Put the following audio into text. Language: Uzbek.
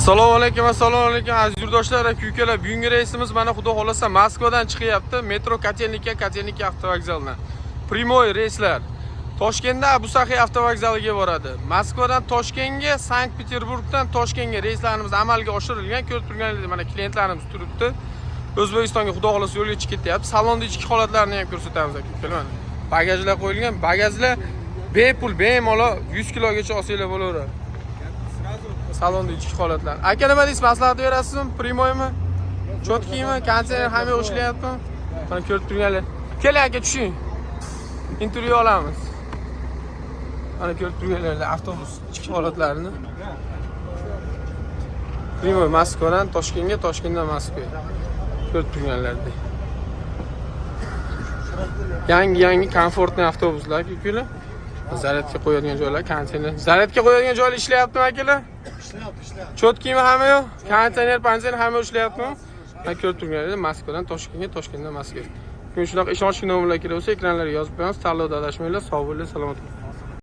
Assalomu alaykum, assalomu alaykum, aziz yurtdoshlar, aka ukalar. Bugungi reysimiz mana, xudo xolasa, Moskvadan chiqyapti. Metro Kotelnika, Kotelnika avtovokzalidan. Прямой reyslar. Toshkentda Abu Saxiy avtovokzaliga boradi. Moskvadan Toshkentga, Sankt-Peterburgdan Toshkentga reyslarimiz amalga oshirilgan. Ko'rib turganingizdek, mana klientlarimiz turibdi. O'zbekistonga, xudo xolasa, yo'lga chiqib ketyapti. Salonda ichki holatlarini ham ko'rsatamiz, aka ukalar. Mana bagajlar qo'yilgan. Bagajlar bepul, bemalol 100 kilogacha olsanglar bo'laveradi. Salonda ichki holatlar. Aka, nima deysiz, maslahat berasizmi? Прямой mi? Чёткий mi? Konditsioner hamma yoq ishlayaptimi? Mana ko'rib turganlar. Keling, aka, tushing. Intervyu olamiz. Mana ko'rib turganlar avtobus ichki holatlarini. Прямой Moskvadan Toshkentga, Toshkentdan Moskvaga. Ko'rib turganlardek. Yangi yangi комфортный avtobuslar, ukalar. Zaryadka qo'yadigan joylar, konditsioner. Zaryadka qo'yadigan joylar ishlayaptimi, akalar? Ishlayapti, ishlayapti. Чёткий mi hamma yoq? Konditsioner, konditsioner hamma ishlayaptimi? Mana ko'rib turganingizdek, Moskvadan Toshkentga, Toshkentdan Moskvaga. Kim shunaqa ishonchli nomerlar kerak bo'lsa, ekranlarga yozib qo'yamiz. Tanlovda adashmanglar. Sog' bo'linglar, salomat bo'ling.